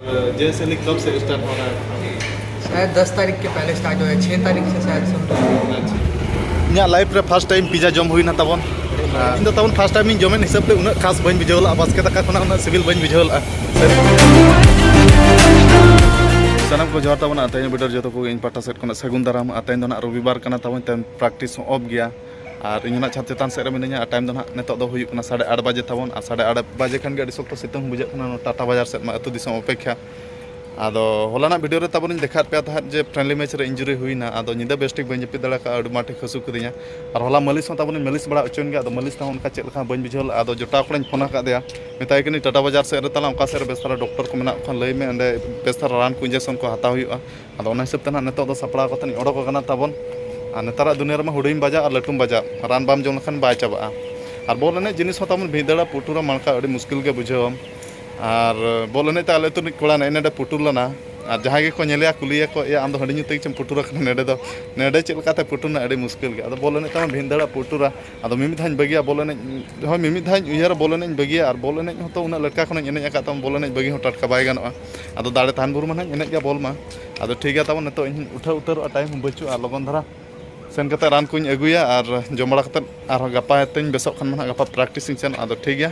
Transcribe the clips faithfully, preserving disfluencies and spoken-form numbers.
जैसे नहीं, कब से स्टार्ट हो रहा है? शायद दस तारीख के पहले स्टार्ट हुआ है, छः तारीख से शायद समझो। अच्छा। ᱤᱧᱟᱹᱜ ᱞᱟᱭᱤᱯᱷ ᱨᱮ ᱯᱷᱟᱥᱴ ᱴᱟᱭᱤᱢ ᱯᱤᱡᱟ ᱡᱚᱢ ᱦᱩᱭᱱᱟ ᱛᱟᱵᱚᱱ᱾ ᱤᱧ ᱫᱚ ᱛᱟᱵᱚᱱ ᱯᱷᱟᱥᱴ ᱴᱟᱭᱤᱢ ᱤᱧ ᱡᱚᱢᱮᱫ ᱦᱤᱥᱟᱹᱵ ᱛᱮ ᱩᱱᱟᱹᱜ ᱠᱷᱟᱥ ᱵᱟᱹᱧ ᱵᱩᱡᱷᱟᱹᱣ ᱞᱟᱜᱼᱟ, ᱵᱟᱥᱠᱮ ᱫᱟᱠᱟ ᱠᱷᱚᱱᱟᱜ ᱩᱱᱟᱹᱜ ᱥᱤᱵᱤᱞ ᱵᱟᱹᱧ ᱵᱩᱡᱷᱟᱹᱣ ᱞᱟᱜᱼᱟ᱾ ᱥᱟᱱᱟᱢ ᱠᱚ ᱡᱚᱦᱟᱨ ᱛᱟᱵᱚᱱ, ᱟᱨ ᱛᱮᱦᱮᱧ ᱵᱤᱰᱟᱨ ᱡᱚᱛᱚ ᱠᱚᱜᱮ ᱤᱧ ᱯᱟᱦᱴᱟ ᱥᱮᱫ ᱠᱷᱚᱱᱟᱜ ᱥᱟᱹᱜᱩᱱ ᱫᱟᱨᱟᱢ᱾ ᱟᱨ ᱛᱮᱦᱮᱧ ᱫᱚ ᱱᱟᱜ ᱨᱚᱵᱤᱵᱟᱨ ᱠᱟᱱᱟ ᱛᱟᱵᱚᱱ, ᱛᱮᱦᱮᱧ ᱯᱨᱮᱠᱴᱤᱥ ᱦᱚᱸ ᱚᱯᱷ ᱜᱮᱭᱟ᱾ ᱟᱨ ᱤᱧ ᱦᱚᱸ ᱱᱟᱜ ᱪᱷᱟᱛ ᱪᱮᱛᱟᱱ ᱥᱮᱫ ᱨᱮ ᱢᱤᱱᱟᱹᱧᱟ, ᱟᱨ ᱴᱟᱭᱤᱢ ᱫᱚ ᱱᱟᱜ ᱱᱤᱛᱚᱜ ᱫᱚ ᱦᱩᱭᱩᱜ ᱠᱟᱱᱟ ᱥᱟᱲᱮ ᱟᱴ ᱵᱟᱡᱮ ᱛᱟᱵᱚᱱ, ᱟᱨ ᱥᱟᱲᱮ ᱟᱴ ᱵᱟᱡᱮ ᱠᱷᱟᱱ ᱜᱮ ᱟᱹᱰᱤ ᱥᱚᱠᱛᱚ ᱥᱤᱛᱩᱝ ᱵᱩᱡᱷᱟᱹᱜ ᱠᱟᱱᱟ ᱱᱚᱣᱟ ᱴᱟᱴᱟ ᱵᱟᱡᱟᱨ ᱥᱮᱫ ᱢᱟ, ᱟᱹᱛᱩ ᱫᱤᱥᱚᱢ ᱚᱯᱮᱠᱠᱷᱟ᱾ ᱟᱫᱚ ᱦᱚᱞᱟᱱᱟᱜ ᱵᱷᱤᱰᱤᱭᱳ ᱨᱮ ᱛᱟᱵᱚᱱᱤᱧ ᱫᱮᱠᱷᱟᱣᱟᱫ ᱯᱮᱭᱟ ᱛᱟᱦᱮᱸᱫ ᱡᱮ ᱯᱷᱨᱮᱱᱰᱞᱤ ᱢᱮᱪ ᱨᱮ ᱤᱧᱡᱩᱨᱤ ᱦᱩᱭᱱᱟ, ᱟᱫᱚ ᱧᱤᱫᱟᱹ ᱵᱮᱥ ᱴᱷᱤᱠ ᱵᱟᱹᱧ ᱡᱟᱹᱯᱤᱫ ᱫᱟᱲᱮ ᱠᱟᱜᱼᱟ, ᱟᱹᱰᱤ ᱢᱟᱴᱷᱮ ᱠᱷᱟᱹᱥᱩ ᱠᱤᱫᱤᱧᱟ᱾ ᱟᱨ ᱦᱚᱞᱟ ᱢᱟᱹᱞᱤᱥ ᱦᱚᱸ ᱛᱟᱵᱚᱱᱤᱧ ᱢᱟᱹᱞᱤᱥ ᱵᱟᱲᱟ ᱦᱚᱪᱚᱭᱮᱱ ᱜᱮᱭᱟ, ᱟᱫᱚ ᱢᱟᱹᱞᱤᱥ ᱛᱮᱦᱚᱸ ᱚᱱᱠᱟ ᱪᱮᱫ ᱞᱮᱠᱟ ᱵᱟᱹᱧ ᱵᱩᱡᱷᱟᱹᱣ ᱞᱮᱫᱼᱟ᱾ ᱟᱫᱚ ᱡᱚᱴᱟᱣ ᱠᱚᱲᱟᱧ ᱯᱷᱳᱱ ᱟᱠᱟᱫᱮᱭᱟ, ᱢᱮᱛᱟᱭ ᱠᱟᱹᱱᱟᱹᱧ ᱴᱟᱴᱟ ᱵᱟᱡᱟᱨ ᱥᱮᱫ ᱨᱮ ᱛᱟᱞᱟᱝ ᱚᱠᱟ ᱥᱮᱫ ᱨᱮ ᱵᱮᱥ ᱫᱷᱟᱨᱟ ᱰᱚᱠᱴᱚᱨ ᱠᱚ ᱢᱮᱱᱟᱜ ᱠᱚ ᱠᱷᱟᱱ ᱞᱟᱹᱭ ᱢᱮ, ᱚᱸᱰᱮ ᱵᱮᱥ ᱫᱷᱟᱨᱟ ᱨᱟᱱ ᱠᱚ ᱤᱧᱡᱮᱠᱥᱚᱱ ᱠᱚ ᱦᱟᱛᱟᱣ ᱦᱩᱭᱩᱜᱼᱟ᱾ ᱟᱫᱚ ᱚᱱᱟ ᱦᱤᱥᱟᱹᱵ ᱛᱮ ᱱᱟᱦᱟᱜ ᱱᱤᱛᱚᱜ ᱫᱚ ᱥᱟᱯᱲᱟᱣ ᱠᱟᱛᱮ ᱤᱧ ᱚᱰᱚᱠ ᱟᱠᱟᱱᱟ ᱛᱟᱵᱚᱱ᱾ ᱟᱨ ᱱᱮᱛᱟᱨᱟᱜ ᱫᱩᱱᱤᱭᱟᱹ ᱨᱮᱢᱟ ᱦᱩᱰᱤᱧ ᱵᱟᱡᱟᱜ ᱟᱨ ᱞᱟᱹᱴᱩᱢ ᱵᱟᱡᱟᱜ, ᱨᱟᱱ ᱵᱟᱢ ᱡᱚᱢ ᱞᱮᱠᱷᱟᱱ ᱵᱟᱭ ᱪᱟᱵᱟᱜᱼᱟ᱾ ᱟᱨ ᱵᱚᱞ ᱮᱱᱮᱡ ᱡᱤᱱᱤᱥ ᱦᱚᱸ ᱛᱟᱵᱚᱱ ᱵᱷᱤᱸᱫᱟᱹᱲᱟ ᱯᱩᱴᱩᱨᱟ ᱢᱟᱲᱠᱟ ᱟᱹᱰᱤ ᱢᱩᱥᱠᱤᱞ ᱜᱮ ᱵᱩᱡᱷᱟᱹᱣᱟᱢ᱾ ᱟᱨ ᱵᱚᱞ ᱮᱱᱮᱡ ᱛᱮ ᱟᱞᱮ ᱟᱹᱛᱩ ᱨᱤᱱᱤᱡ ᱠᱚᱲᱟ ᱱᱮᱜᱼᱮ ᱱᱮᱰᱮ ᱯᱩᱴᱩᱨ ᱞᱮᱱᱟ᱾ ᱟᱨ ᱡᱟᱦᱟᱸᱭ ᱜᱮᱠᱚ ᱧᱮᱞᱮᱭᱟ ᱠᱩᱞᱤᱭᱟᱠᱚ, "ᱮᱭᱟ, ᱟᱢ ᱫᱚ ᱦᱟᱺᱰᱤ ᱧᱩ ᱛᱮᱜᱮ ᱪᱮᱢ ᱯᱩᱴᱩᱨ ᱟᱠᱟᱱᱟ ᱱᱮᱰᱮ ᱫᱚ? ᱱᱮᱰᱮ ᱪᱮᱫ ᱞᱮᱠᱟᱛᱮ ᱯᱩᱴᱩᱨ ᱮᱱᱟ?" ᱟᱹᱰᱤ ᱢᱩᱥᱠᱤᱞ ᱜᱮ᱾ ᱟᱫᱚ ᱵᱚᱞ ᱮᱱᱮᱡ ᱛᱟᱵᱚᱱ ᱵᱷᱤᱸᱫᱟᱹᱲᱟ ᱯᱩᱴᱩᱨᱟ᱾ ᱟᱫᱚ ᱢᱤᱢᱤᱫ ᱫᱷᱟᱣ ᱤᱧ ᱵᱟᱹᱜᱤᱭᱟ ᱵᱚᱞ ᱮᱱᱮᱡ, ᱦᱳᱭ, ᱢᱤᱢᱤᱫ ᱫᱷᱟᱣ ᱤᱧ ᱩᱭᱦᱟᱹᱨᱟ ᱵᱚᱞ ᱮᱱᱮᱡ ᱤᱧ ᱵᱟᱹᱜᱤᱭᱟ, ᱟᱨ ᱵᱚᱞ ᱮᱱᱮᱡ ᱦᱚᱸᱛᱚ ᱩᱱᱟᱹᱜ ᱞᱮᱴᱠᱟ ᱠᱷᱚᱱᱟᱜ ᱤᱧ ᱮᱱᱮᱡ ᱟᱠᱟᱫ ᱛᱟᱵᱚᱱ, ᱵᱚᱞ ᱮᱱᱮᱡ ᱵᱟᱹᱜᱤ ᱦᱚᱸ ᱴᱟᱴᱠᱟ ᱵᱟᱭ ᱜᱟᱱᱚᱜᱼᱟ᱾ ᱟᱫᱚ ᱫᱟᱲᱮ ᱛᱟᱦᱮᱱ ᱵᱷᱳᱨ ᱢᱟ ᱱᱟᱦᱟᱜ ᱤᱧ ᱮᱱᱮᱡ ᱜᱮᱭᱟ ᱵᱚᱞ ᱢᱟ᱾ ᱟᱫᱚ ᱴᱷᱤᱠ ᱜᱮᱭᱟ ᱛᱟᱵᱚᱱ, ᱱᱤᱛᱚᱜ ᱤᱧ ᱩᱴᱷᱟᱹᱣ ᱩᱛᱟᱹᱨᱚᱜᱼᱟ, ᱴᱟᱭᱤᱢ ᱦᱚᱸ ᱵᱟᱹᱪᱩᱜᱼᱟ, ᱞᱚᱜᱚᱱ ᱫᱷᱟᱨᱟ ᱥᱮᱱ ᱠᱟᱛᱮ ᱨᱟᱱ ᱠᱚᱧ ᱟᱹᱜᱩᱭᱟ, ᱟᱨ ᱡᱚᱢ ᱵᱟᱲᱟ ᱠᱟᱛᱮ ᱟᱨᱦᱚᱸ ᱜᱟᱯᱟ ᱛᱮᱧ ᱵᱮᱥᱚᱜ ᱠᱷᱟᱱ ᱢᱟ ᱱᱟᱦᱟᱜ ᱜᱟᱯᱟ ᱯᱨᱮᱠᱴᱤᱥ ᱤᱧ ᱥᱮᱱᱚᱜᱼᱟ᱾ ᱟᱫᱚ ᱴᱷᱤᱠ ᱜᱮᱭᱟ᱾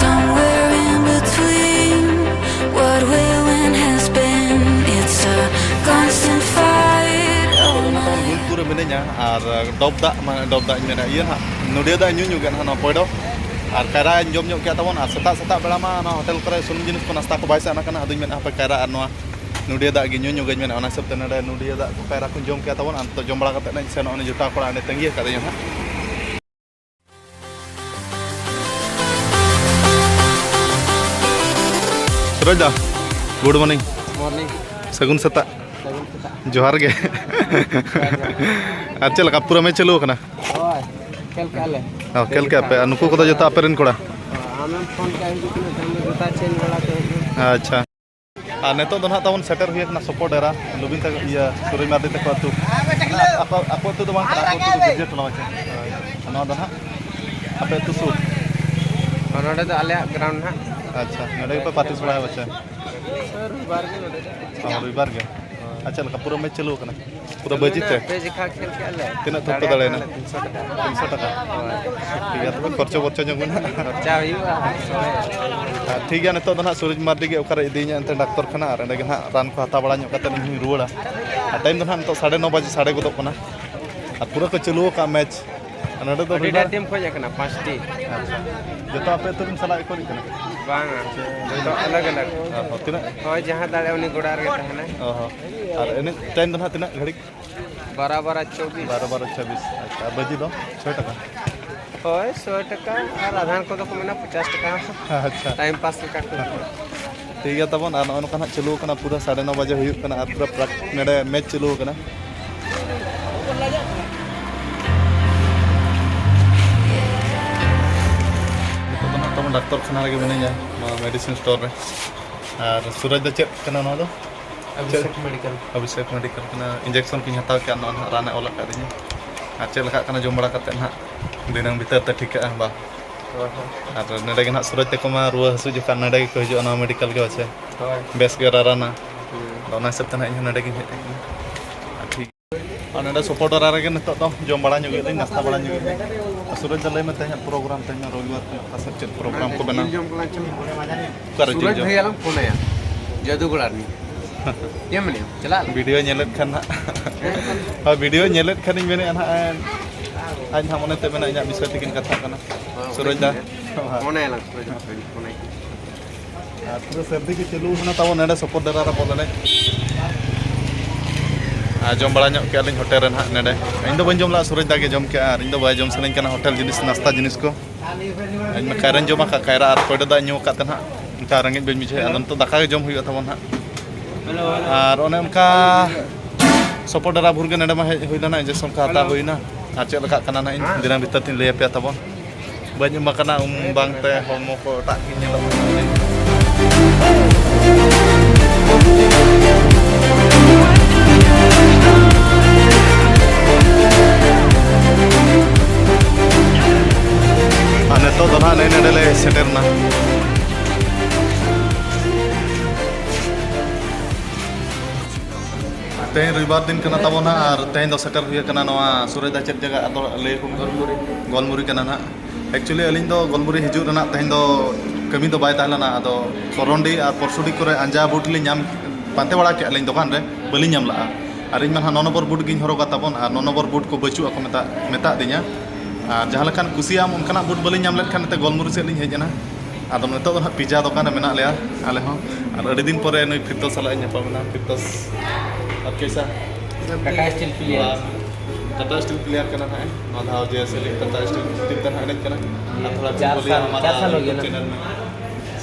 Somewhere in between what will and has been, it's a constant fight. Oh, my. ᱜᱩᱞᱯᱩᱨ ᱨᱮ ᱢᱤᱱᱟᱹᱧᱟ ᱟᱨ ᱰᱚᱵ ᱫᱟᱜ, ᱢᱟᱱᱮ ᱰᱚᱵ ᱫᱟᱜ ᱤᱧ ᱢᱮᱱᱟ, ᱤᱭᱟᱹ ᱱᱟᱦᱟᱜ, ᱱᱚᱰᱤᱭᱟ ᱫᱟᱜ ᱤᱧ ᱧᱩ ᱧᱚᱜ ᱠᱮᱫ ᱱᱟᱦᱟᱜ, ᱱᱚᱣᱟ ᱯᱚᱭᱰᱚ᱾ ᱟᱨ ᱠᱟᱭᱨᱟᱧ ᱡᱚᱢ ᱧᱚᱜ ᱠᱮᱫᱟ ᱛᱟᱵᱚᱱ, ᱟᱨ ᱥᱮᱛᱟᱜ ᱥᱮᱛᱟᱜ ᱵᱮᱲᱟ ᱢᱟ ᱱᱚᱣᱟ ᱦᱳᱴᱮᱞ ᱠᱚᱨᱮ ᱥᱩᱱᱩᱢ ᱡᱤᱱᱤᱥ ᱠᱚ ᱱᱟᱥᱛᱟ ᱠᱚ ᱵᱟᱭ ᱥᱟᱱᱟ ᱠᱟᱱᱟ᱾ ᱟᱫᱚᱧ ᱢᱮᱱᱟ ᱦᱟᱯᱮ ᱠᱟᱭᱨᱟ ᱟᱨ ᱱᱚᱣᱟ ᱱᱚᱰᱤᱭᱟ ᱫᱟᱜ ᱜᱮ ᱧᱩ ᱧᱚᱜᱟᱹᱧ ᱢᱮᱱᱟ᱾ ᱚᱱᱟ ᱦᱤᱥᱟᱹᱵ ᱛᱮ ᱱᱚᱰᱮ ᱱᱚᱰᱤᱭᱟ ᱫᱟᱜ ᱠᱚ ᱠᱟᱭᱨᱟ ᱠᱚᱧ ᱡᱚᱢ ᱠᱮᱫᱟ ᱛᱟᱵᱚᱱ᱾ ᱟᱨ ᱱᱤᱛᱚᱜ ᱡᱚᱢ ᱵᱟᱲᱟ ᱠᱟᱛᱮ ᱱᱟᱜ ᱤᱧ ᱥᱮᱱᱚᱜᱼᱟ, ᱩᱱᱤ ᱡᱚᱴᱟᱣ ᱠᱚᱲᱟ ᱚᱸᱰᱮ ᱛᱟᱺᱜᱤ ᱟᱠᱟᱫᱤᱧᱟ ᱱᱟᱦᱟᱜ᱾ ᱥᱩᱨᱚᱡᱽ ᱫᱟ, ᱜᱩᱰ ᱢᱚᱨᱱᱤᱝ᱾ ᱢᱚᱨᱱᱤᱝ᱾ ᱥᱟᱹᱜᱩᱱ ᱥᱮᱛᱟᱜ᱾ ᱥᱟᱹᱜᱩᱱ ᱥᱮᱛᱟᱜ᱾ ᱡᱚᱦᱟᱨ ᱜᱮ᱾ ᱟᱨ ᱪᱮᱫ ᱞᱮᱠᱟ, ᱯᱩᱨᱟᱹ ᱢᱮᱪ ᱪᱟᱹᱞᱩ ᱟᱠᱟᱱᱟ? ᱦᱳᱭ, ᱠᱷᱮᱞ ᱠᱮᱜᱼᱟ ᱞᱮ᱾ ᱚ, ᱠᱷᱮᱞ ᱠᱮᱜᱼᱟ ᱯᱮ᱾ ᱟᱨ ᱱᱩᱠᱩ ᱠᱚᱫᱚ ᱡᱚᱛᱚ ᱟᱯᱮ ᱨᱮᱱ ᱠᱚᱲᱟ? ᱟᱢᱮᱢ ᱯᱷᱳᱱ ᱠᱮᱜᱼᱟ, ᱦᱤᱡᱩᱜ ᱠᱟᱱᱟ, ᱛᱟᱭᱚᱢ ᱨᱮ ᱡᱩᱛᱟ ᱪᱮᱧᱡᱽ ᱵᱟᱲᱟ ᱠᱚ ᱦᱩᱭᱩᱜᱼᱟ᱾ ᱟᱪᱪᱷᱟ᱾ ᱟᱨ ᱱᱤᱛᱚᱜ ᱫᱚ ᱱᱟᱦᱟᱜ ᱛᱟᱵᱚᱱ ᱥᱮᱴᱮᱨ ᱦᱩᱭ ᱟᱠᱟᱱᱟ ᱥᱚᱯᱚ ᱰᱮᱨᱟ, ᱞᱩᱵᱤᱱ ᱛᱟᱠᱚ, ᱤᱭᱟᱹ, ᱥᱩᱨᱟᱹᱭ ᱢᱟᱨᱰᱤ ᱛᱟᱠᱚ ᱟᱹᱛᱩ᱾ ᱟᱠᱚ, ᱟᱠᱚ ᱟᱹᱛᱩ ᱫᱚ ᱵᱟᱝ ᱠᱟᱱᱟ, ᱟᱠᱚ ᱟᱹᱛᱩ ᱫᱚ ᱜᱩᱡᱽᱭᱟᱹ ᱴᱚᱞᱟ ᱢᱟᱪᱮ᱾ ᱱᱚᱣᱟ ᱫᱚ ᱱᱟᱦᱟᱜ ᱟᱯᱮ ᱟᱹᱛᱩ ᱥᱩᱨ? ᱱᱚᱰᱮ ᱫᱚ ᱟᱞᱮᱭᱟᱜ ᱜᱨᱟᱣᱩᱱᱰ ᱱᱟᱦᱟᱜ᱾ ᱟᱪᱪᱷᱟ, ᱱᱚᱰᱮ ᱜᱮᱯᱮ ᱯᱨᱮᱠᱴᱤᱥ ᱵᱟᱲᱟᱭᱟ ᱯᱟᱪᱮ? ᱨᱚᱵᱤᱵᱟᱨ ᱜᱮ ᱱᱚᱰᱮ ᱫᱚ᱾ ᱚ, ᱨᱚᱵᱤᱵᱟᱨ ᱜᱮ᱾ ᱟᱨ ᱪᱮᱫ ᱞᱮᱠᱟ, ᱯᱩᱨᱟᱹ ᱢᱮᱪ ᱪᱟᱹᱞᱩ ᱟᱠᱟᱱᱟ? ᱯᱩᱨᱟᱹ ᱵᱟᱹᱡᱤ ᱛᱮ? ᱯᱮ ᱡᱮᱠᱷᱟ ᱠᱷᱮᱞ ᱠᱮᱜᱼᱟ ᱞᱮ᱾ ᱛᱤᱱᱟᱹᱜ ᱛᱷᱚᱠ ᱯᱮ ᱫᱟᱲᱮᱭᱟᱜ ᱫᱟᱲᱮᱭᱮᱱᱟ? ᱠᱟᱱᱟ ᱞᱮ ᱛᱤᱱᱥᱚ ᱴᱟᱠᱟ᱾ ᱛᱤᱱᱥᱚ ᱴᱟᱠᱟ? ᱦᱳᱭ᱾ ᱴᱷᱤᱠ ᱜᱮᱭᱟ, ᱛᱚᱵᱮ ᱠᱷᱚᱨᱪᱟ ᱵᱚᱨᱪᱟ ᱧᱚᱜ ᱢᱮᱱᱟᱜᱼᱟ᱾ ᱠᱷᱚᱨᱪᱟ ᱦᱩᱭᱩᱜᱼᱟ᱾ ᱟᱨ ᱴᱷᱤᱠ ᱜᱮᱭᱟ, ᱱᱤᱛᱚᱜ ᱫᱚ ᱱᱟᱦᱟᱜ ᱥᱩᱨᱚᱡᱽ ᱢᱟᱨᱰᱤ ᱜᱮ ᱚᱠᱟᱨᱮ ᱤᱫᱤᱭᱤᱧᱟ ᱮᱱᱛᱮ ᱰᱟᱠᱛᱚᱨ ᱠᱷᱟᱱᱟ, ᱟᱨ ᱚᱸᱰᱮ ᱜᱮ ᱱᱟᱦᱟᱜ ᱨᱟᱱ ᱠᱚ ᱦᱟᱛᱟᱣ ᱵᱟᱲᱟ ᱧᱚᱜ ᱠᱟᱛᱮ ᱤᱧ ᱦᱚᱸᱧ ᱨᱩᱣᱟᱹᱲᱟ᱾ ᱟᱨ ᱴᱟᱭᱤᱢ ᱫᱚ ᱱᱟᱦᱟᱜ ᱱᱤᱛᱚᱜ ᱥᱟᱲᱮ ᱱᱚ ᱵᱟᱡᱮ ᱥᱟᱰᱮ ᱜᱚᱫᱚᱜ ᱠᱟᱱᱟ᱾ ᱟᱨ ᱯᱩᱨᱟᱹ ᱠᱚ ᱪᱟᱹᱞᱩ ᱟᱠᱟᱫ ᱢᱮᱪ᱾ ᱟᱨ ᱱᱚᱰᱮ ᱫᱚ ᱟᱹᱰᱤ ᱨᱚᱵᱤᱵᱟᱨ ᱰᱷᱮᱨ ᱴᱤᱢ ᱠᱚ ᱦᱮᱡ ᱟᱠᱟᱱᱟ, ᱯᱟᱸᱪᱴᱤ᱾ ᱟᱪᱪᱷᱟ᱾ ᱡᱚᱛᱚ ᱟᱯᱮ ᱟᱹᱛᱩ ᱨᱮᱱ ᱥᱟᱞᱟᱜ ᱜᱮᱠᱚ ᱮᱱᱮᱡ ᱠᱟᱱᱟ? ᱵᱟᱝᱟ, ᱡᱚᱛᱚ ᱟᱞᱟᱜᱽ ᱟᱞᱟᱜᱽ᱾ ᱚ ᱦᱚᱸ, ᱛᱤᱱᱟᱹᱜ? ᱦᱳᱭ, ᱡᱟᱦᱟᱸ ᱫᱟᱲᱮ ᱩᱱᱤ ᱜᱚᱰᱟ ᱨᱮᱜᱮ ᱛᱟᱦᱮᱱᱟᱭ᱾ ᱚ ᱦᱚᱸ᱾ ᱟᱨ ᱮᱱᱮᱡ ᱴᱟᱭᱤᱢ ᱫᱚ ᱱᱟᱦᱟᱜ ᱛᱤᱱᱟᱹᱜ ᱜᱷᱟᱹᱲᱤᱡ? ᱵᱟᱨᱚ ᱵᱟᱨᱚ ᱪᱚᱵᱵᱤᱥ᱾ ᱵᱟᱨᱚ ᱵᱟᱨᱚ ᱪᱚᱵᱵᱤᱥ᱾ ᱟᱪᱪᱷᱟ, ᱟᱨ ᱵᱟᱹᱡᱤ ᱫᱚ ᱪᱷᱚᱭ ᱴᱟᱠᱟ? ᱦᱳᱭ, ᱥᱚᱭ ᱴᱟᱠᱟ, ᱟᱨ ᱟᱫᱷᱟᱱ ᱠᱚᱫᱚ ᱠᱚ ᱢᱮᱱᱟ ᱯᱚᱪᱟᱥ ᱴᱟᱠᱟ ᱦᱚᱸ᱾ ᱟᱪᱪᱷᱟ᱾ ᱴᱟᱭᱤᱢ ᱯᱟᱥ ᱞᱮᱠᱟ ᱠᱚ᱾ ᱴᱷᱤᱠ ᱜᱮᱭᱟ ᱛᱟᱵᱚᱱ, ᱟᱨ ᱱᱚᱜᱼᱚᱭ ᱱᱚᱝᱠᱟ ᱱᱟᱦᱟᱜ ᱪᱟᱹᱞᱩ ᱟᱠᱟᱱᱟ, ᱯᱩᱨᱟᱹ ᱥᱟᱲᱮ ᱱᱚ ᱵᱟᱡᱮ ᱦᱩᱭᱩᱜ ᱠᱟᱱᱟ, ᱟᱨ ᱯᱩᱨᱟᱹ ᱯᱨᱟᱠ-, ᱱᱚᱰᱮ ᱢᱮᱪ ᱪᱟᱹᱞᱩ ᱟᱠᱟᱱᱟ᱾ ᱱᱤᱛᱚᱜ ᱫᱚ ᱱᱟᱦᱟᱜ ᱛᱟᱵᱚᱱ ᱰᱟᱠᱛᱚᱨ ᱠᱷᱟᱱᱟ ᱨᱮᱜᱮ ᱢᱤᱱᱟᱹᱧᱟ, ᱱᱚᱣᱟ ᱢᱮᱰᱤᱥᱤᱱ ᱥᱴᱳᱨ ᱨᱮ᱾ ᱟᱨ ᱥᱩᱨᱟᱡᱽ ᱫᱚ ᱪᱮᱫ ᱠᱟᱱᱟ ᱱᱚᱣᱟ ᱫᱚ? ᱚᱵᱷᱤᱥᱮᱠ ᱢᱮᱰᱤᱠᱮᱞ᱾ ᱚᱵᱷᱤᱥᱮᱠ ᱢᱮᱰᱤᱠᱮᱞ ᱠᱟᱱᱟ᱾ ᱤᱧᱡᱮᱠᱥᱚᱱ ᱠᱚᱧ ᱦᱟᱛᱟᱣ ᱠᱮᱫᱼᱟ, ᱱᱚᱣᱟ ᱱᱟᱦᱟᱜ ᱨᱟᱱᱮ ᱚᱞ ᱟᱠᱟᱫᱤᱧᱟ᱾ ᱟᱨ ᱪᱮᱫ ᱞᱮᱠᱟᱜ ᱠᱟᱱᱟ ᱡᱚᱢ ᱵᱟᱲᱟ ᱠᱟᱛᱮᱫ ᱱᱟᱦᱟᱜ ᱫᱤᱱᱟᱹᱢ ᱵᱷᱤᱛᱟᱹᱨ ᱛᱮ ᱴᱷᱤᱠᱟᱹᱜᱼᱟ ᱵᱟ᱾ ᱦᱳᱭ, ᱦᱳᱭ᱾ ᱟᱨ ᱱᱚᱰᱮ ᱜᱮ ᱱᱟᱦᱟᱜ ᱥᱩᱨᱚᱡᱽ ᱛᱟᱠᱚ ᱢᱟ ᱨᱩᱣᱟᱹ ᱦᱟᱹᱥᱩ ᱡᱚᱠᱷᱚᱱ ᱱᱚᱰᱮ ᱜᱮᱠᱚ ᱦᱤᱡᱩᱜᱼᱟ, ᱱᱚᱣᱟ ᱢᱮᱰᱤᱠᱮᱞ ᱜᱮ ᱯᱟᱪᱮ᱾ ᱦᱳᱭ᱾ ᱵᱮᱥ ᱜᱮ ᱨᱟᱨᱟᱱᱟ᱾ ᱦᱩᱸ᱾ ᱟᱫᱚ ᱚᱱᱟ ᱦᱤᱥᱟᱹᱵ ᱛᱮ ᱱᱟᱦᱟᱜ ᱤᱧ ᱦᱚᱸ ᱱᱚᱰᱮ ᱜᱤᱧ ᱦᱮᱡ ᱟᱠᱟᱱᱟ᱾ ᱟᱨ ᱴᱷᱤᱠ᱾ ᱟᱨ ᱱᱚᱰᱮ ᱥᱚᱯᱚᱴᱚᱨᱟ ᱨᱮᱜᱮ ᱱᱤᱛᱚᱜ ᱫᱚ ᱡᱚᱢ ᱵᱟᱲᱟ ᱧᱚᱜ ᱮᱫᱟᱹᱧ, ᱱᱟᱥᱛᱟ ᱵᱟᱲᱟ ᱧᱚᱜ ᱮᱫᱟᱹᱧ᱾ ᱟᱨ ᱥᱩᱨᱚᱡᱽ ᱫᱟ, ᱞᱟᱹᱭ ᱢᱮ, ᱛᱮᱦᱮᱧᱟᱜ ᱯᱨᱳᱜᱨᱟᱢ, ᱛᱮᱦᱮᱧ ᱨᱚᱵᱤᱵᱟᱨ ᱠᱟᱱᱟ, ᱚᱠᱟ ᱥᱮᱫ ᱪᱮᱫ ᱯᱨᱳᱜᱨᱟᱢ ᱠᱚ ᱢᱮᱱᱟᱜᱼᱟ? ᱚᱠᱟᱨᱮ ᱡᱤᱞ ᱥᱩᱨᱚᱡᱽ ᱡᱚᱢ? ᱵᱷᱟᱹᱭ ᱟᱞᱚᱢ ᱯᱷᱳᱱ ᱟᱭᱟ, ᱡᱟᱹᱫᱩᱜᱚᱲᱟ ᱨᱤᱱᱤᱡ᱾ ᱪᱮᱫ ᱮᱢ ᱢᱮᱱᱮᱫᱼᱟ? ᱪᱟᱞᱟᱜ ᱟᱞᱮ᱾ ᱵᱷᱤᱰᱤᱭᱳ ᱧᱮᱞᱮᱫ ᱠᱷᱟᱱ ᱦᱟᱸᱜ᱾ ᱦᱮᱸ? ᱦᱳᱭ, ᱵᱷᱤᱰᱤᱭᱳ ᱧᱮᱞᱮᱫ ᱠᱷᱟᱱᱤᱧ ᱢᱮᱱᱮᱫᱼᱟ ᱱᱟᱦᱟᱜ, ᱟᱡ ᱱᱟᱦᱟᱜ ᱢᱚᱱᱮᱛᱮ ᱢᱮᱱᱟ ᱤᱧᱟᱹᱜ ᱵᱤᱥᱚᱭ ᱛᱮᱠᱤᱱ ᱠᱟᱛᱷᱟᱜ ᱠᱟᱱᱟ᱾ ᱦᱳᱭ, ᱥᱩᱨᱚᱡᱽ ᱫᱟ᱾ ᱯᱷᱳᱱ ᱟᱭᱟᱞᱟᱝ, ᱥᱩᱨᱚᱡᱽ ᱫᱟ, ᱯᱷᱳᱱ ᱟᱭ᱾ ᱟᱨ ᱯᱩᱨᱟᱹ ᱥᱟᱹᱨᱫᱤ ᱜᱮ ᱪᱟᱹᱞᱩ ᱟᱠᱟᱱᱟ ᱛᱟᱵᱚᱱ ᱱᱚᱰᱮ ᱥᱚᱯᱚᱨ ᱰᱮᱨᱟ ᱨᱮ ᱵᱚᱞ ᱮᱱᱮᱡ᱾ ᱟᱨ ᱡᱚᱢ ᱵᱟᱲᱟ ᱧᱚᱜ ᱠᱮᱜᱼᱟ ᱞᱤᱧ ᱦᱳᱴᱮᱞ ᱨᱮ ᱱᱟᱦᱟᱜ ᱱᱚᱰᱮ᱾ ᱤᱧ ᱫᱚ ᱵᱟᱹᱧ ᱡᱚᱢ ᱞᱮᱜᱼᱟ, ᱥᱩᱨᱚᱡᱽ ᱫᱟ ᱜᱮ ᱡᱚᱢ ᱠᱮᱜᱼᱟ, ᱟᱨ ᱤᱧ ᱫᱚ ᱵᱟᱭ ᱡᱚᱢ ᱥᱟᱱᱟᱧ ᱠᱟᱱᱟ ᱦᱳᱴᱮᱞ ᱡᱤᱱᱤᱥ, ᱱᱟᱥᱛᱟ ᱡᱤᱱᱤᱥ ᱠᱚ᱾ ᱤᱧ ᱢᱟ ᱠᱟᱭᱨᱟᱧ ᱡᱚᱢ ᱟᱠᱟᱫ, ᱠᱟᱭᱨᱟ ᱟᱨ ᱯᱚᱭᱰᱚ ᱫᱟᱜ ᱧᱩ ᱟᱠᱟᱫ ᱛᱮ ᱱᱟᱦᱟᱜ ᱚᱱᱠᱟ ᱨᱮᱸᱜᱮᱡ ᱵᱟᱹᱧ ᱵᱩᱡᱷᱟᱹᱣᱮᱫᱼᱟ᱾ ᱟᱫᱚ ᱱᱤᱛᱚᱜ ᱫᱟᱠᱟ ᱜᱮ ᱡᱚᱢ ᱦᱩᱭᱩᱜᱼᱟ ᱛᱟᱵᱚᱱ ᱱᱟᱦᱟᱜ᱾ ᱟᱨ ᱚᱱᱮ ᱚᱱᱠᱟ ᱥᱚᱯᱚᱨ ᱰᱮᱨᱟ ᱵᱷᱳᱨ ᱜᱮ ᱱᱚᱰᱮ ᱢᱟ ᱦᱮᱡ ᱦᱩᱭ ᱞᱮᱱᱟ, ᱤᱧᱡᱮᱠᱥᱚᱱ ᱠᱚ ᱦᱟᱛᱟᱣ ᱦᱩᱭᱱᱟ᱾ ᱟᱨ ᱪᱮᱫ ᱞᱮᱠᱟᱜ ᱠᱟᱱᱟ ᱱᱟᱦᱟᱜ ᱤᱧ ᱫᱤᱱᱟᱹᱢ ᱵᱷᱤᱛᱟᱹᱨ ᱛᱤᱧ ᱞᱟᱹᱭ ᱟᱯᱮᱭᱟ ᱛᱟᱵᱚᱱ᱾ ᱵᱟᱹᱧ ᱩᱢ ᱟᱠᱟᱱᱟ, ᱩᱢ ᱵᱟᱝᱛᱮ ᱦᱚᱲᱢᱚ ᱠᱚ ᱮᱴᱟᱜ ᱜᱮ ᱧᱮᱞᱚᱜ ᱠᱟᱱᱟ᱾ ᱟᱨ ᱱᱤᱛᱚᱜ ᱫᱚ ᱱᱟᱦᱟᱜ ᱱᱮᱜᱼᱮ ᱱᱚᱰᱮ ᱞᱮ ᱥᱮᱴᱮᱨ ᱮᱱᱟ᱾ ᱛᱮᱦᱮᱧ ᱨᱚᱵᱤᱵᱟᱨ ᱫᱤᱱ ᱠᱟᱱᱟ ᱛᱟᱵᱚᱱ ᱦᱟᱸᱜ, ᱟᱨ ᱛᱮᱦᱮᱧ ᱫᱚ ᱥᱮᱴᱮᱨ ᱦᱩᱭ ᱟᱠᱟᱱᱟ ᱱᱚᱣᱟ ᱥᱩᱨᱮᱫᱟ ᱪᱮᱫ ᱡᱟᱭᱜᱟ ᱟᱫᱚ ᱞᱟᱹᱭ ᱟᱠᱚ ᱢᱮ᱾ ᱜᱚᱞᱢᱩᱨᱤ᱾ ᱜᱚᱞᱢᱩᱨᱤ ᱠᱟᱱᱟ ᱱᱟᱦᱟᱜ᱾ Actually ᱟᱹᱞᱤᱧ ᱫᱚ ᱜᱚᱞᱢᱩᱨᱤ ᱦᱤᱡᱩᱜ ᱨᱮᱱᱟᱜ ᱛᱮᱦᱮᱧ ᱫᱚ ᱠᱟᱹᱢᱤ ᱫᱚ ᱵᱟᱭ ᱛᱟᱦᱮᱸ ᱞᱮᱱᱟ, ᱟᱫᱚ ᱠᱚᱨᱚᱱᱰᱤ ᱟᱨ ᱯᱚᱨᱥᱩᱰᱤ ᱠᱚᱨᱮ ᱟᱸᱡᱟ ᱵᱩᱴ ᱞᱤᱧ ᱧᱟᱢ, ᱯᱟᱱᱛᱮ ᱵᱟᱲᱟ ᱠᱮᱫᱼᱟ ᱞᱤᱧ ᱫᱚᱠᱟᱱ ᱨᱮ, ᱵᱟᱹᱞᱤᱧ ᱧᱟᱢ ᱞᱮᱫᱼᱟ᱾ ᱟᱨ ᱤᱧ ᱢᱟ ᱱᱟᱦᱟᱜ ᱱᱚ ᱱᱚᱢᱵᱚᱨ ᱵᱩᱴ ᱜᱤᱧ ᱦᱚᱨᱚᱜᱟ ᱛᱟᱵᱚᱱ, ᱟᱨ ᱱᱚ ᱱᱚᱢᱵᱚᱨ ᱵᱩᱴ ᱠᱚ ᱵᱟᱹᱪᱩᱜ ᱟᱠᱚ ᱢᱮᱛᱟ-, ᱢᱮᱛᱟᱫ ᱫᱤᱧᱟ᱾ ᱟᱨ ᱡᱟᱦᱟᱸ ᱞᱮᱠᱟᱱ ᱠᱩᱥᱤᱭᱟᱜ ᱟᱢ ᱚᱱᱠᱟᱱᱟᱜ ᱵᱩᱴ ᱵᱟᱹᱞᱤᱧ ᱧᱟᱢ ᱞᱮᱫ ᱠᱷᱟᱱ ᱱᱚᱛᱮ ᱜᱚᱞᱢᱩᱨᱤ ᱥᱮᱫ ᱞᱤᱧ ᱦᱮᱡ ᱮᱱᱟ᱾ ᱟᱫᱚ ᱱᱤᱛᱚᱜ ᱫᱚ ᱱᱟᱦᱟᱜ ᱯᱤᱡᱟ ᱫᱚᱠᱟᱱ ᱨᱮ ᱢᱮᱱᱟᱜ ᱞᱮᱭᱟ ᱟᱞᱮ ᱦᱚᱸ, ᱟᱨ ᱟᱹᱰᱤ ᱫᱤᱱ ᱯᱚᱨᱮ ᱱᱩᱭ ᱯᱷᱤᱨᱫᱳᱥ ᱥᱟᱞᱟᱜ ᱤᱧ ᱧᱟᱯᱟᱢ ᱮᱱᱟ᱾ ᱯᱷᱤᱨᱫᱳᱥ, ᱟᱨ ᱠᱮᱥᱟ? Tata steel player. Tata steel player ᱠᱟᱱᱟ ᱱᱟᱦᱟᱜ, ᱱᱚᱣᱟ ᱫᱷᱟᱣ ᱡᱮ ᱥᱮ ᱞᱤᱜᱽ ᱴᱟᱴᱟ ᱥᱴᱤᱞ ᱴᱤᱢ ᱛᱮ ᱱᱟᱦᱟᱜ ᱮᱱᱮᱡ ᱠᱟᱱᱟ᱾ ᱟᱨ ᱛᱷᱚᱲᱟ ᱪᱟᱨ ᱵᱚᱞᱮ ᱥᱟᱞ, ᱦᱟᱢᱟᱨᱟ ᱪᱟᱨ ᱥᱟᱞ ᱦᱳ ᱜᱮᱭᱟ ᱱᱟ᱾ ᱪᱮᱱᱮᱞ ᱢᱮ᱾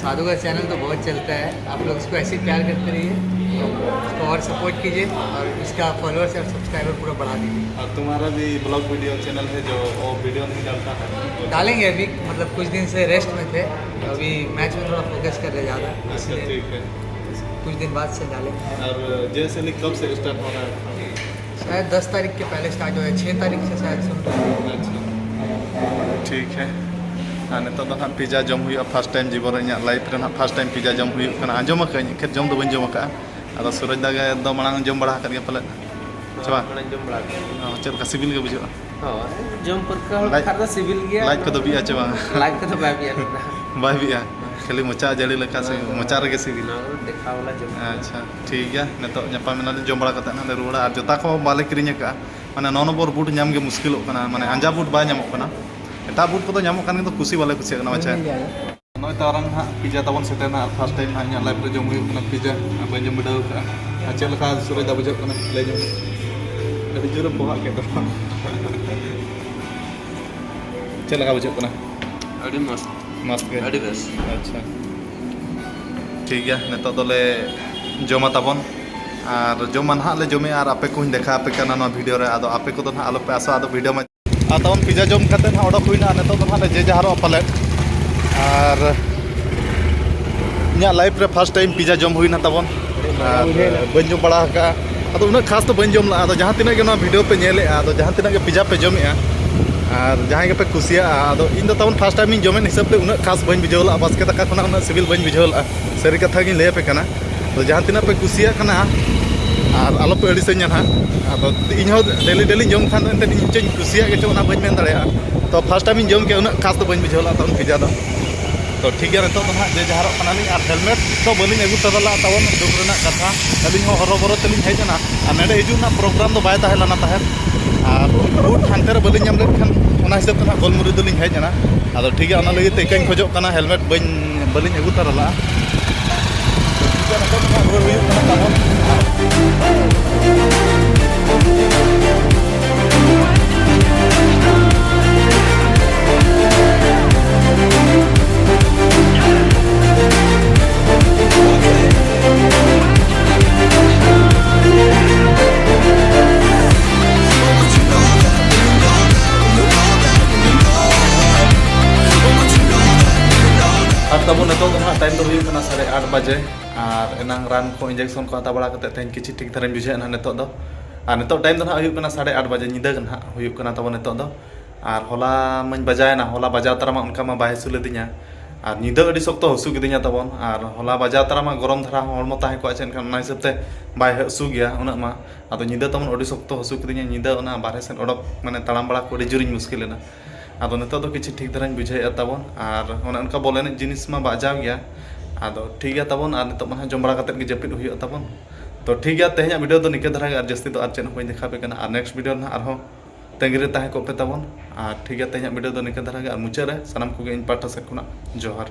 साधु का चैनल तो बहुत चलता है, आप लोग उसको ऐसे ही प्यार करते रहिए, उसको और सपोर्ट कीजिए और इसका फॉलोअर्स और सब्सक्राइबर पूरा बढ़ा दीजिए। और तुम्हारा भी ब्लॉग वीडियो चैनल है जो वो वीडियो नहीं डालता है? डालेंगे, अभी मतलब कुछ दिन से रेस्ट में थे, तो अभी मैच में थोड़ा फोकस कर रहे ज़्यादा, अच्छा, इसलिए ठीक है। कुछ दिन बाद से डालेंगे। और जैसे लीग कब से स्टार्ट हो रहा है? शायद दस तारीख के पहले स्टार्ट हो जाए, छः तारीख से शायद सुन रहे हैं। अच्छा, ठीक है। ᱟᱨ ᱱᱤᱛᱚᱜ ᱫᱚ ᱱᱟᱦᱟᱜ ᱯᱤᱡᱟ ᱡᱚᱢ ᱦᱩᱭᱩᱜᱼᱟ, ᱯᱷᱟᱥᱴ ᱴᱟᱭᱤᱢ ᱡᱤᱵᱚᱱ ᱨᱮ ᱤᱧᱟᱹᱜ ᱞᱟᱭᱤᱯᱷ ᱨᱮ ᱱᱟᱦᱟᱜ ᱯᱷᱟᱥᱴ ᱴᱟᱭᱤᱢ ᱯᱤᱡᱟ ᱡᱚᱢ ᱦᱩᱭᱩᱜ ᱠᱟᱱᱟ᱾ ᱟᱸᱡᱚᱢ ᱟᱠᱟᱫᱟᱹᱧ, ᱮᱱᱠᱷᱟᱱ ᱡᱚᱢ ᱫᱚ ᱵᱟᱹᱧ ᱡᱚᱢ ᱟᱠᱟᱫᱼᱟ᱾ ᱟᱫᱚ ᱥᱩᱨᱚᱡᱽ ᱫᱟ ᱜᱮ ᱫᱚ ᱢᱟᱲᱟᱝ ᱡᱚᱢ ᱵᱟᱲᱟ ᱟᱠᱟᱫ ᱜᱮᱭᱟ ᱯᱟᱞᱮᱫ, ᱥᱮ ᱵᱟᱝ? ᱢᱟᱲᱟᱝ ᱡᱚᱢ ᱵᱟᱲᱟ ᱟᱠᱟᱫ ᱜᱮᱭᱟ᱾ ᱚ, ᱪᱮᱫ ᱞᱮᱠᱟ ᱥᱤᱵᱤᱞ ᱜᱮ ᱵᱩᱡᱷᱟᱹᱜᱼᱟ? ᱦᱳᱭ, ᱡᱚᱢ ᱯᱟᱹᱨᱠᱟᱹᱣ ᱦᱚᱲ ᱞᱟᱡ, ᱠᱷᱟᱱ ᱫᱚ ᱥᱤᱵᱤᱞ ᱜᱮᱭᱟ᱾ ᱞᱟᱡ ᱠᱚᱫᱚ ᱵᱤᱜᱼᱟ ᱪᱮ ᱵᱟᱝ? ᱞᱟᱡ ᱠᱚᱫᱚ ᱵᱟᱭ ᱵᱤᱜᱼᱟ ᱱᱚᱰᱮ᱾ ᱵᱟᱭ ᱵᱤᱜᱼᱟ, ᱠᱷᱟᱹᱞᱤ ᱢᱚᱪᱟ ᱡᱟᱹᱲᱤ ᱞᱮᱠᱟ ᱥᱮ ᱦᱳᱭ, ᱦᱳᱭ᱾ ᱢᱚᱪᱟ ᱨᱮᱜᱮ ᱥᱤᱵᱤᱞᱟ᱾ ᱚᱱᱟ ᱫᱚ ᱫᱮᱠᱷᱟᱣ ᱵᱟᱞᱟ ᱡᱚᱢ ᱠᱟᱱᱟ᱾ ᱟᱪᱪᱷᱟ, ᱴᱷᱤᱠ ᱜᱮᱭᱟ, ᱱᱤᱛᱚᱜ ᱧᱟᱯᱟᱢ ᱮᱱᱟᱞᱮ, ᱡᱚᱢ ᱵᱟᱲᱟ ᱠᱟᱛᱮ ᱱᱟᱦᱟᱜ ᱞᱮ ᱨᱩᱣᱟᱹᱲᱟ᱾ ᱟᱨ ᱡᱩᱛᱟ ᱠᱚᱦᱚᱸ ᱵᱟᱞᱮ ᱠᱤᱨᱤᱧ ᱟᱠᱟᱫᱼᱟ, ᱢᱟᱱᱮ ᱱᱚ ᱱᱚᱢᱵᱚᱨ ᱵᱩᱴ ᱧᱟᱢ ᱜᱮ ᱢᱩᱥᱠᱤᱞᱚᱜ ᱠᱟᱱᱟ, ᱢᱟᱱᱮ ᱟᱸᱡᱟ ᱵᱩᱴ ᱵᱟᱭ ᱧᱟᱢᱚᱜ ᱠᱟᱱᱟ᱾ ᱮᱴᱟᱜ ᱵᱩᱴ ᱠᱚᱫᱚ ᱧᱟᱢᱚᱜ ᱠᱟᱱ, ᱠᱤᱱᱛᱩ ᱠᱩᱥᱤ ᱵᱟᱞᱮ ᱠᱩᱥᱤᱭᱟᱜ ᱠᱟᱱᱟ, ᱢᱟᱪᱷᱟ᱾ ᱱᱚᱜᱼᱚᱭ ᱛᱟᱨᱟᱝ ᱦᱟᱸᱜ ᱯᱤᱡᱟ ᱛᱟᱵᱚᱱ ᱥᱮᱴᱮᱨ ᱮᱱᱟ, ᱟᱨ ᱯᱷᱟᱥᱴ ᱴᱟᱭᱤᱢ ᱦᱟᱸᱜ ᱤᱧᱟᱹᱜ ᱞᱟᱭᱤᱯᱷ ᱨᱮ ᱡᱚᱢ ᱦᱩᱭᱩᱜ ᱠᱟᱱᱟ ᱯᱤᱡᱟ, ᱟᱨ ᱵᱟᱹᱧ ᱡᱚᱢ ᱵᱤᱰᱟᱹᱣ ᱟᱠᱟᱫᱼᱟ᱾ ᱟᱨ ᱪᱮᱫ ᱞᱮᱠᱟ ᱥᱩᱨᱚᱡᱽ ᱫᱟ ᱵᱩᱡᱷᱟᱹᱜ ᱠᱟᱱᱟ ᱞᱟᱹᱭ ᱧᱚᱜ ᱢᱮ᱾ ᱟᱹᱰᱤ ᱡᱳᱨᱮ ᱵᱚᱦᱟᱜ ᱠᱮᱫ ᱛᱟᱢᱟ᱾ ᱪᱮᱫ ᱞᱮᱠᱟ ᱵᱩᱡᱷᱟᱹᱜ ᱠᱟᱱᱟ? ᱟᱹᱰᱤ ᱢᱚᱡᱽ᱾ ᱢᱚᱡᱽ ᱜᱮ? ᱟᱹᱰᱤ ᱵᱮᱥ᱾ ᱟᱪᱪᱷᱟ, ᱴᱷᱤᱠ ᱜᱮᱭᱟ, ᱱᱤᱛᱚᱜ ᱫᱚᱞᱮ ᱡᱚᱢᱟ ᱛᱟᱵᱚᱱ᱾ ᱟᱨ ᱡᱚᱢ ᱢᱟ ᱱᱟᱦᱟᱜ ᱞᱮ ᱡᱚᱢᱮᱜᱼᱟ ᱟᱨ ᱟᱯᱮ ᱠᱚᱦᱚᱸᱧ ᱫᱮᱠᱷᱟᱣ ᱟᱯᱮ ᱠᱟᱱᱟ ᱱᱚᱣᱟ ᱵᱷᱤᱰᱤᱭᱳ ᱨᱮ᱾ ᱟᱫᱚ ᱟᱯᱮ ᱠᱚᱫᱚ ᱱᱟᱦᱟᱜ ᱟᱞᱚᱯᱮ ᱟᱥᱚᱜᱼᱟ, ᱟᱫᱚ ᱵᱷᱤᱰᱤᱭᱳ ᱢᱟ ᱟᱨ ᱛᱟᱵᱚᱱ ᱯᱤᱡᱟ ᱡᱚᱢ ᱠᱟᱛᱮ ᱱᱟᱦᱟᱜ ᱚᱰᱚᱠ ᱦᱩᱭᱱᱟ᱾ ᱟᱨ ᱱᱤᱛᱚᱜ ᱫᱚ ᱱᱟᱦᱟᱜ ᱞᱮ ᱡᱮ ᱡᱟᱦᱟᱨᱚᱜᱼᱟ ᱯᱟᱞᱮᱫ᱾ ᱟᱨ ᱤᱧᱟᱹᱜ ᱞᱟᱭᱤᱯᱷ ᱨᱮ ᱯᱷᱟᱥᱴ ᱴᱟᱭᱤᱢ ᱯᱤᱡᱟ ᱡᱚᱢ ᱦᱩᱭᱱᱟ ᱛᱟᱵᱚᱱ᱾ ᱟᱨ ᱵᱟᱹᱧ ᱡᱚᱢ ᱵᱟᱲᱟ ᱟᱠᱟᱫᱼᱟ᱾ ᱟᱫᱚ ᱩᱱᱟᱹᱜ ᱠᱷᱟᱥ ᱫᱚ ᱵᱟᱹᱧ ᱡᱚᱢ ᱞᱟᱜᱼᱟ᱾ ᱟᱫᱚ ᱡᱟᱦᱟᱸ ᱛᱤᱱᱟᱹᱜ ᱜᱮ ᱱᱚᱣᱟ ᱵᱷᱤᱰᱤᱭᱳ ᱯᱮ ᱧᱮᱞᱮᱫᱼᱟ, ᱟᱫᱚ ᱡᱟᱦᱟᱸ ᱛᱤᱱᱟᱹᱜ ᱜᱮ ᱯᱤᱡᱟ ᱯᱮ ᱡᱚᱢᱮᱫᱼᱟ ᱟᱨ ᱡᱟᱦᱟᱸᱭ ᱜᱮᱯᱮ ᱠᱩᱥᱤᱭᱟᱜᱼᱟ, ᱟᱫᱚ ᱤᱧ ᱫᱚ ᱛᱟᱵᱚᱱ ᱯᱷᱟᱥᱴ ᱴᱟᱭᱤᱢ ᱤᱧ ᱡᱚᱢᱮᱫ ᱦᱤᱥᱟᱹᱵ ᱛᱮ ᱩᱱᱟᱹᱜ ᱠᱷᱟᱥ ᱵᱟᱹᱧ ᱵᱩᱡᱷᱟᱹᱣ ᱞᱟᱜᱼᱟ᱾ ᱵᱟᱥᱠᱮ ᱫᱟᱠᱟ ᱠᱷᱚᱱᱟᱜ ᱩᱱᱟᱹᱜ ᱥᱤᱵᱤᱞ ᱵᱟᱹᱧ ᱵᱩᱡᱷᱟᱹᱣ ᱞᱟᱜᱼᱟ᱾ ᱥᱟᱹᱨᱤ ᱠᱟᱛᱷᱟ ᱜᱤᱧ ᱞᱟᱹᱭ ᱟᱯᱮ ᱠᱟᱱᱟ᱾ ᱛᱚ ᱡᱟᱦᱟᱸ ᱛᱤᱱᱟᱹᱜ ᱯᱮ ᱠᱩᱥᱤᱭᱟᱜ ᱠᱟᱱᱟ ᱟᱨ ᱟᱞᱚᱯᱮ ᱟᱹᱲᱤᱥᱟᱹᱧᱟ ᱱᱟᱦᱟᱜ᱾ ᱟᱫᱚ ᱤᱧ ᱦᱚᱸ ᱰᱮᱞᱤ ᱰᱮᱞᱤᱧ ᱡᱚᱢ ᱠᱷᱟᱱ ᱫᱚ ᱮᱱᱛᱮᱫ ᱤᱧ ᱪᱚᱧ ᱠᱩᱥᱤᱭᱟᱜ ᱜᱮᱪᱚ ᱚᱱᱟ ᱵᱟᱹᱧ ᱢᱮᱱ ᱫᱟᱲᱮᱭᱟᱜᱼᱟ᱾ ᱛᱚ ᱯᱷᱟᱥᱴ ᱴᱟᱭᱤᱢ ᱤᱧ ᱡᱚᱢ ᱠᱮᱫᱼᱟ, ᱩᱱᱟᱹᱜ ᱠᱷᱟᱥ ᱫᱚ ᱵᱟᱹᱧ ᱵᱩᱡᱷᱟᱹᱣ ᱞᱮᱫᱼᱟ ᱛᱚ ᱯᱤᱡᱟ ᱫᱚ᱾ ᱛᱚ ᱴᱷᱤᱠ ᱜᱮᱭᱟ, ᱱᱤᱛᱚᱜ ᱫᱚ ᱱᱟᱦᱟᱜ ᱡᱮ ᱡᱟᱦᱟᱨᱚᱜ ᱠᱟᱱᱟᱞᱤᱧ ᱟᱨ ᱦᱮᱞᱢᱮᱴ ᱫᱚ ᱵᱟᱹᱞᱤᱧ ᱟᱹᱜᱩ ᱛᱚᱨᱟ ᱞᱮᱫᱼᱟ ᱛᱟᱵᱚᱱ, ᱫᱩᱠ ᱨᱮᱱᱟᱜ ᱠᱟᱛᱷᱟ᱾ ᱟᱹᱞᱤᱧ ᱦᱚᱸ ᱦᱚᱨᱚᱵᱚᱨᱚ ᱛᱮᱞᱤᱧ ᱦᱮᱡ ᱮᱱᱟ ᱟᱨ ᱱᱚᱰᱮ ᱦᱤᱡᱩᱜ ᱨᱮᱱᱟᱜ ᱯᱨᱳᱜᱨᱟᱢ ᱫᱚ ᱵᱟᱭ ᱛᱟᱦᱮᱸ ᱞᱮᱱᱟ ᱛᱟᱦᱮᱸᱫ᱾ ᱟᱨ ᱵᱩᱴ ᱦᱟᱱᱛᱮ ᱨᱮ ᱵᱟᱹᱞᱤᱧ ᱧᱟᱢ ᱞᱮᱫ ᱠᱷᱟᱱ ᱚᱱᱟ ᱦᱤᱥᱟᱹᱵ ᱛᱮ ᱱᱟᱦᱟᱜ ᱜᱳᱞᱢᱩᱨᱤ ᱫᱚᱞᱤᱧ ᱦᱮᱡ ᱮᱱᱟ᱾ ᱟᱫᱚ ᱴᱷᱤᱠ ᱜᱮᱭᱟ, ᱚᱱᱟ ᱞᱟᱹᱜᱤᱫ ᱛᱮ ᱤᱠᱟᱹᱧ ᱠᱷᱚᱡᱚᱜ ᱠᱟᱱᱟ, ᱦᱮᱞᱢᱮᱴ ᱵᱟᱹᱧ ᱵᱟᱹᱞᱤᱧ ᱟᱹᱜᱩ ᱛᱟᱨᱟ ᱞᱟᱜᱼᱟ᱾ ᱴᱷᱤᱠ ᱜᱮᱭᱟ, ᱱᱤᱛᱚᱜ ᱫᱚ ᱱᱟᱦᱟᱜ ᱨᱩᱣᱟᱹᱲ ᱦᱩᱭᱩᱜ ᱠᱟᱱᱟ ᱛᱟᱵᱚᱱ᱾ ᱟᱨ ᱛᱟᱵᱚᱱ ᱱᱤᱛᱚᱜ ᱫᱚ ᱱᱟᱦᱟᱜ ᱴᱟᱭᱤᱢ ᱫᱚ ᱦᱩᱭᱩᱜ ᱠᱟᱱᱟ ᱥᱟᱲᱮ ᱟᱴ ᱵᱟᱡᱮ᱾ ᱟᱨ ᱮᱱᱟᱝ ᱨᱟᱱ ᱠᱚ, ᱤᱧᱡᱮᱠᱥᱚᱱ ᱠᱚ ᱦᱟᱛᱟᱣ ᱵᱟᱲᱟ ᱠᱟᱛᱮ ᱛᱮᱦᱮᱧ ᱠᱤᱪᱷᱤ ᱴᱷᱤᱠ ᱫᱷᱟᱨᱟᱧ ᱵᱩᱡᱷᱟᱹᱣᱮᱫᱼᱟ ᱱᱟᱦᱟᱜ ᱱᱤᱛᱚᱜ ᱫᱚ᱾ ᱟᱨ ᱱᱤᱛᱚᱜ ᱴᱟᱭᱤᱢ ᱫᱚ ᱱᱟᱦᱟᱜ ᱦᱩᱭᱩᱜ ᱠᱟᱱᱟ ᱥᱟᱲᱮ ᱟᱴ ᱵᱟᱡᱮ, ᱧᱤᱫᱟᱹ ᱜᱮ ᱱᱟᱦᱟᱜ ᱦᱩᱭᱩᱜ ᱠᱟᱱᱟ ᱛᱟᱵᱚᱱ ᱱᱤᱛᱚᱜ ᱫᱚ᱾ ᱟᱨ ᱦᱚᱞᱟ ᱢᱟᱧ ᱵᱟᱡᱟᱣᱮᱱᱟ, ᱦᱚᱞᱟ ᱵᱟᱡᱟᱣ ᱛᱟᱨᱟ ᱢᱟ ᱚᱱᱠᱟ ᱢᱟ ᱵᱟᱭ ᱦᱟᱹᱥᱩ ᱞᱮᱫᱤᱧᱟ᱾ ᱟᱨ ᱧᱤᱫᱟᱹ ᱟᱹᱰᱤ ᱥᱚᱠᱛᱚ ᱦᱟᱹᱥᱩ ᱠᱤᱫᱤᱧᱟ ᱛᱟᱵᱚᱱ᱾ ᱟᱨ ᱦᱚᱞᱟ ᱵᱟᱡᱟᱣ ᱛᱟᱨᱟ ᱢᱟ ᱜᱚᱨᱚᱢ ᱫᱷᱟᱨᱟ ᱦᱚᱲᱢᱚ ᱛᱟᱦᱮᱸ ᱠᱚᱜᱼᱟ, ᱪᱮᱫ ᱮᱱᱠᱷᱟᱱ ᱚᱱᱟ ᱦᱤᱥᱟᱹᱵ ᱛᱮ ᱵᱟᱭ ᱦᱟᱹᱥᱩ ᱜᱮᱭᱟ ᱩᱱᱟᱹᱜ ᱢᱟ᱾ ᱟᱫᱚ ᱧᱤᱫᱟᱹ ᱛᱟᱵᱚᱱ ᱟᱹᱰᱤ ᱥᱚᱠᱛᱚ ᱦᱟᱹᱥᱩ ᱠᱤᱫᱤᱧᱟ᱾ ᱧᱤᱫᱟᱹ ᱚᱱᱟ ᱵᱟᱨᱦᱮ ᱥᱮᱫ ᱚᱰᱚᱠ, ᱢᱟᱱᱮ, ᱛᱟᱲᱟᱢ ᱵᱟᱲᱟ ᱠᱚ ᱟᱹᱰᱤ ᱡᱳᱨᱤᱧ ᱢᱩᱥᱠᱤᱞ ᱮᱱᱟ᱾ ᱟᱫᱚ ᱱᱤᱛᱚᱜ ᱫᱚ ᱠᱤᱪᱷᱤ ᱴᱷᱤᱠ ᱫᱷᱟᱨᱟᱧ ᱵᱩᱡᱷᱟᱹᱣᱮᱫᱼᱟ ᱛᱟᱵᱚᱱ᱾ ᱟᱨ ᱚᱱᱮ ᱚᱱᱠᱟ ᱵᱚᱞ ᱮᱱᱮᱡ ᱡᱤᱱᱤᱥ ᱢᱟ ᱵᱟᱡᱟᱣ ᱜᱮᱭᱟ᱾ ᱟᱫᱚ ᱴᱷᱤᱠ ᱜᱮᱭᱟ ᱛᱟᱵᱚᱱ, ᱟᱨ ᱱᱤᱛᱚᱜ ᱢᱟ ᱱᱟᱦᱟᱜ ᱡᱚᱢ ᱵᱟᱲᱟ ᱠᱟᱛᱮᱫ ᱜᱮ ᱡᱟᱹᱯᱤᱫ ᱦᱩᱭᱩᱜᱼᱟ ᱛᱟᱵᱚᱱ᱾ ᱛᱚ ᱴᱷᱤᱠ ᱜᱮᱭᱟ, ᱛᱮᱦᱮᱧᱟᱜ ᱵᱷᱤᱰᱤᱭᱳ ᱫᱚ ᱱᱤᱝᱠᱟᱹ ᱫᱷᱟᱨᱟ ᱜᱮ, ᱟᱨ ᱡᱟᱹᱥᱛᱤ ᱫᱚ ᱟᱨ ᱪᱮᱫ ᱦᱚᱸ ᱵᱟᱹᱧ ᱫᱮᱠᱷᱟᱣ ᱟᱯᱮ ᱠᱟᱱᱟ᱾ ᱟᱨ ᱱᱮᱠᱥᱴ ᱵᱷᱤᱰᱤᱭᱳ ᱨᱮ ᱱᱟᱦᱟᱜ ᱟᱨᱦᱚᱸ ᱛᱟᱺᱜᱤ ᱨᱮ ᱛᱟᱦᱮᱸ ᱠᱚᱜ ᱯᱮ ᱛᱟᱵᱚᱱ᱾ ᱟᱨ ᱴᱷᱤᱠ ᱜᱮᱭᱟ, ᱛᱮᱦᱮᱧᱟᱜ ᱵᱷᱤᱰᱤᱭᱳ ᱫᱚ ᱱᱤᱝᱠᱟᱹ ᱫᱷᱟᱨᱟ ᱜᱮ, ᱟᱨ ᱢᱩᱪᱟᱹᱫ ᱨᱮ ᱥᱟᱱᱟᱢ ᱠᱚᱜᱮ ᱤᱧ ᱯᱟᱦᱴᱟ ᱥᱮᱫ ᱠᱷᱚᱱᱟᱜ ᱡᱚᱦᱟᱨ᱾